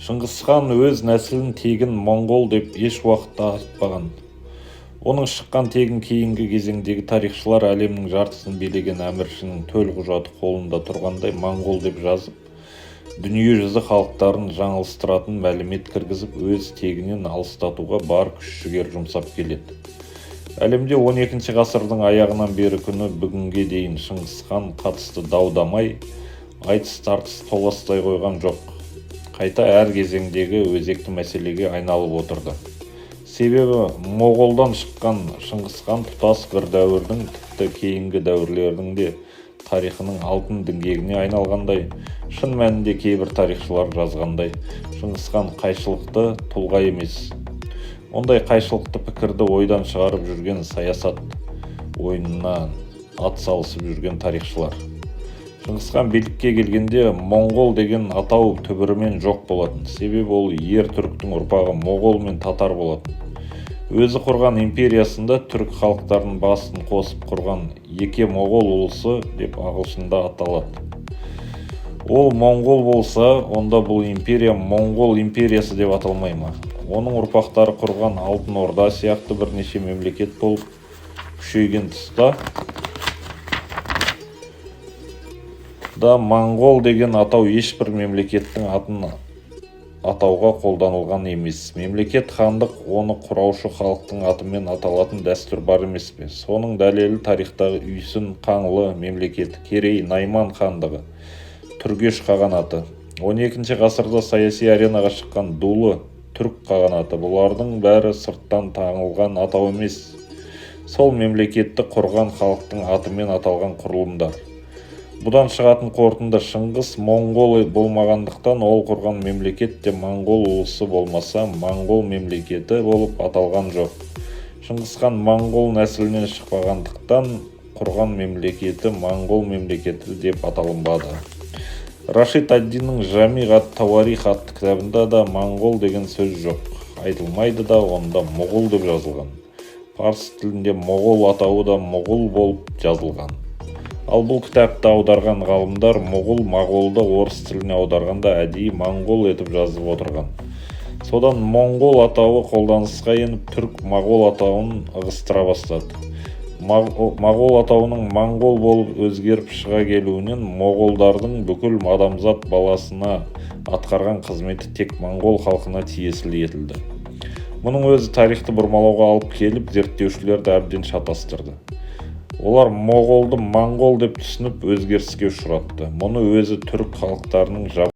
Шыңғысхан өз нәсілін, тегін моңғол деп еш уақытта айтпаған. Оның шыққан тегін кейінгі кезеңдегі тарихшылар әлемнің жартысын билеген әміршінің төлқұжаты қолында тұрғандай моңғол деп жазып, дүние жүзі халықтарын жаңылыстыратын мәлімет кіргізіп, өз тегінен алыстатуға бар күш-жігер жұмсап келеді. Әлемде 12-ші ғасырдың аяғынан бері күні бүгінге дейін Шыңғысхан қатысты дау-дамай, айтыс-тартыс толастай қойған жоқ. Қайта әр кезеңдегі өзекті мәселеге айналып отырды. Себебі моғолдан шыққан Шыңғысхан тұтас бір дәуірдің, тіпті кейінгі дәуірлердің де тарихының алтын діңгегіне айналғандай, шын мәнінде кейбір тарихшылар жазғандай, Шыңғысхан қайшылықты тұлға емес. Ондай қайшылықты пікірді ойдан шығарып жүрген, саясат ойынына ат салысып жүрген тарихшылар. Шыңғысхан билікке келгенде, моңғол деген атау түбірімен жоқ болатын. Себебі ол ер түріктің ұрпағы моғол мен татар болатын. Өзі құрған империясында түрік халықтарының басын қосып құрған Еке Моғол ұлысы деп ағылшында аталады. Ол моңғол болса, онда бұл империя Моңғол империясы деп аталмай ма? Оның ұрпақтары құрған Алтын Орда сияқты бірнеше мемлекет болып күшейген тұста да моңғол деген атау ешбір мемлекеттің атын атауға қолданылған емес. Мемлекет, хандық оны құраушы халықтың атымен аталатын дәстүр бар емес пе? Соның дәлелі тарихтағы Үйсін, Қаңлы мемлекеті, Керей, Найман хандығы, Түргеш қағанаты, 12-ші ғасырда саяси аренаға шыққан Дулы түрік қағанаты. Бұлардың бәрі сырттан таңылған атау емес, сол мемлекетті құрған халықтың атымен аталған құрылымдар. Бұдан шығатын қорытынды: Шыңғыс моңғол болмағандықтан, ол құрған мемлекет те моңғол ұлысы болмаса, моңғол мемлекеті болып аталған жоқ. Шыңғысхан моңғол нәсілінен шықпағандықтан, құрған мемлекеті моңғол мемлекеті деп аталынбады. Рашид ад-Диннің «Жамиғ ат-Тауарих» атты кітабында да моңғол деген сөз жоқ, айтылмайды да. Онда мұғул деп жазылған. Парсы тілінде моғол атауы да мұғул болып жазылған. Ал бұл кітапты аударған ғалымдар мұғул, моғолды орыс тіліне аударғанда әдейі моңғол етіп жазып отырған. Содан моңғол атауы қолданысқа еніп, түрік моғол атауын ығыстыра бастады. Моғол атауының моңғол болып өзгеріп шыға келуінен моғолдардың бүкіл адамзат баласына атқарған қызметі тек моңғол халқына тиесілі етілді. Мұның өзі тарихты бұрмалауға алып келіп, зерттеушілерді әбден шатастырды. Олар моғолды моңғол деп түсініп, өзгеріске ұшыратты. Мұны өзі түрік халықтарының